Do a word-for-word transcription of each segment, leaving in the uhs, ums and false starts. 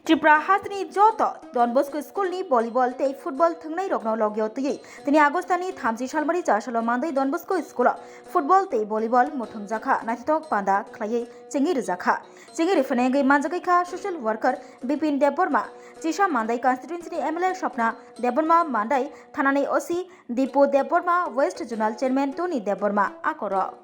Tripura hasteni joto Don Bosco School ni volleyball tei football thwngnai rokno logio twiwi tini August ni thamchi salmari chasalo Mandai Don Bosco School o football tei volleyball muthungjakha naithothok panda khlaiwi chengwi rwjakha. Chengwi rwphani wngwi manjagwi kha social worker Bipin Debbarma, Chisa Mandai constituency ni M L A Swapna Debbarma, Mandai thanani O C Dipu Debbarma, West Zonal Chairman Tony Debbarma, akorok.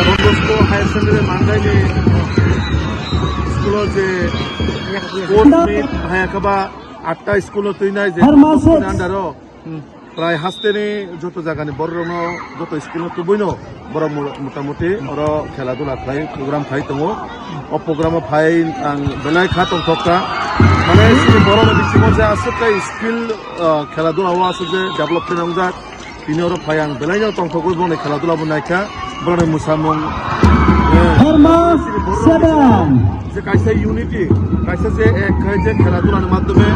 Don Bosco Higher Secondary Mandai ni school o je sports meet haya khe ba atta school o twi nai je Don Bosco ni under o prai hasteni joto jaga ni borok rok no joto school o tubui no borok mo-, motamuti oro khela dula khlai program khai tongo. O program o phai ang belai kha tongthok kha. Mane chini borok ni bisingo je aswk khe skill, ah, khela dula o aswk je develop khe nongjak. Tini oro phai ang belai no tongthogwi boni khela dula bo naikha, boroni mwsamung, eh, Horma chini borok seven. Je kaisa unity, kaisa je ek khai je khela dula ni madhyome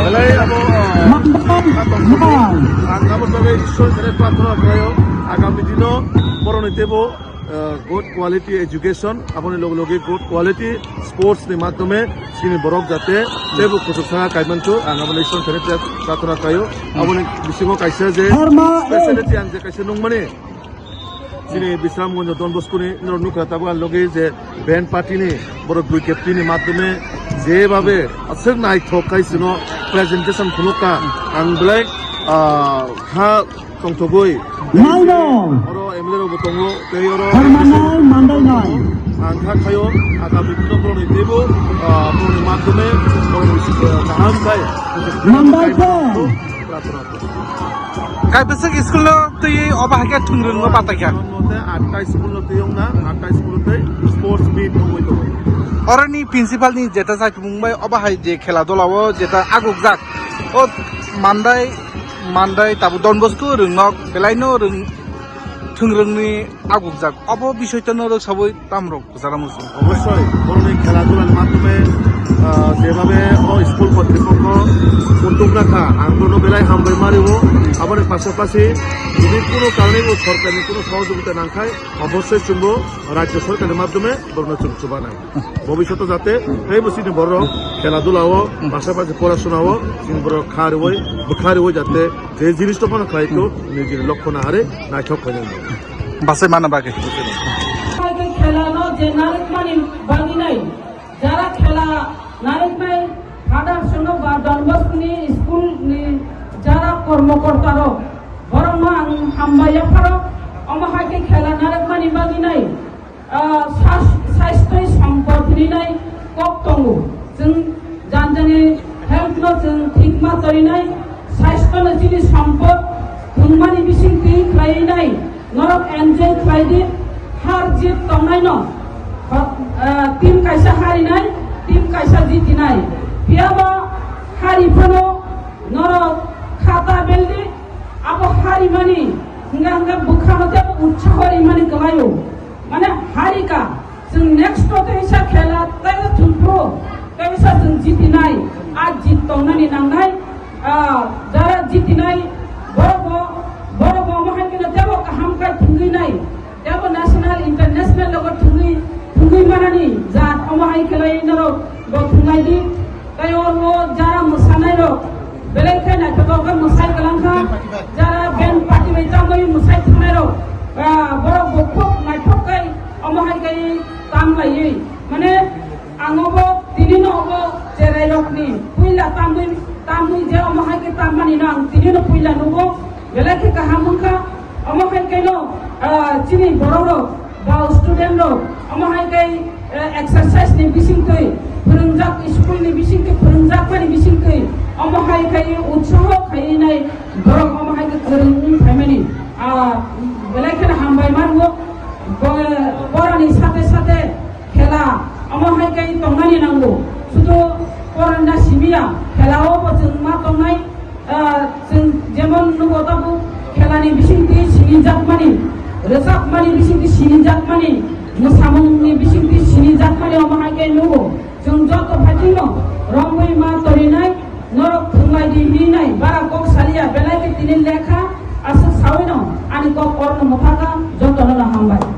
belai abo, ah, Mandai nine. Ang abo bagwi Ishwar kare prarthana khlaio, agami dino boroni teibo, ah, good quality education, aboni loge loge good quality sports ni madhyome chini borok jate teibo kuchuk saka kaimanthok, ang aboni Ishwar thani prarthana khlaio. Aboni bisingo kaisa je Horma eight. Speciality ang je kaisa nungmani chini Bisramganj Don Bosco ni norok nukha tabuk ang logi je band party ni borok dui captain ni madhyome jebabe aswk naithok khai sino presentation khulukha ang belai, ah, kha tongthogwi. Naino. Oro M L A rok bo tongo, tei oro Horma nine, Mandai nine. Ang kha khayo, agami dino borokni teibo, ah, borokni madhyome, borokni, ah, kaham khai. Mandai ten. Kaibwswk school no twi obo hai khe thwngwrwng no batai kha. Mote atta school no twi wngna, atta school twi sports meet wngwi tongo. Oroni principal ni jeta sai tongmung bai obo hai je khela dola o jeta agukjak. O Mandai Mandai tabuk Don Bosco rwngnok belaino rwng thwng rwngni agukjak. Obo bisoi tono rwk sabui tamrok kwcharo muchung. Obosoi, borokni khela dulani madhyome, ah, jebabe o school kotri pokho uddog nakha, ang bono belai hambai mario. Aboni pasapasi jodi kuno karone o sorkarni kuno sohojogita nangkhai, obosoi chwngbo rajyo sorkarni madhyome borokno chwng chubanai. Bobishoto jate teibo chini borok khela dula o, pasapasi porasona o chini borok kha rwui, bwkha rwui jate je jinis to phano khlai to nijini lokho nahare naithok khainai. Basai mana bagwi. Khela no je narwkmani bagwi nai, jara khela narwknai father sono ba Don Bosco ni school ni jara kormokorta rok, borok no ang hambai yapharo, omo hai khe khela narwkmani bagwi nai. Ah, sas-, sasthoi sompot hinwi nai kok tongo. Chwng jani jani health no chwng thik ma torinai, sasthoi no chini sompot thwngmani bising twi khlaiwi nai norok enjoy khlai di, har jit tongnai no. Ho-, ah, team kaisa harinai, team kaisa jitinai. Phiya ba hari phano norok khata beldi, abo harimani hwnga hwnga bwkhano tei utsaho rimani kwlaio. Mane harika, chwng next o teisa khela tei thwngphru, teisa chwng jitinai, a jit tongnani nangnai, ah, jara jitinai, borok bo, borok bo omo hai kheno tebo kaham khai thwngwi nai, tebo national, international logo thwngwi, thwngwi manani jat omo hai khelai norok bo thwnglai di. Tei oro jara mwsanairok belai khe naithotok khe mwsai kwlangkha. Jara band party bai tamwi mwsai thangnairok, ah, borok bo khub naithok khe omo hai khe tamlaiwi. Mane ang obo tinino obo cherairokni puila tamwi, tamwi je omo hai khe tammani no ang tinino puila nugo. Belai khe kaham wngkha, omo hai khe no, ah, chini borok rok ba student rok, omo hai khe, eh, exercise ni bising twi phwrwngjak, school ni bising twi phwrwngjak mani bising twi, omo hai khe utsaho khaiwi nai borok omo hai khe kwrwng wng phaimani, ah, belai kheno hambai mano. Bo-, boroni sate sate khela omo hai khe tongnani nango, sudu poranda simiya khela o bo chwng ma tongnai. Ah, chwng Jemon nugo tabuk khelani bisingtwi sinijakmani, rwchapmani bisingtwi sinijakmani, mwsamungni bisingtwi sinijakmani omo hai khe nugo. Chwng joto phaikhe no romwi ma torinai, norok thwnglai di hinwi nai bara kok saliya, belai khe tini lekha aswk sawino ani kok orno mwthaka, jotono no hambai.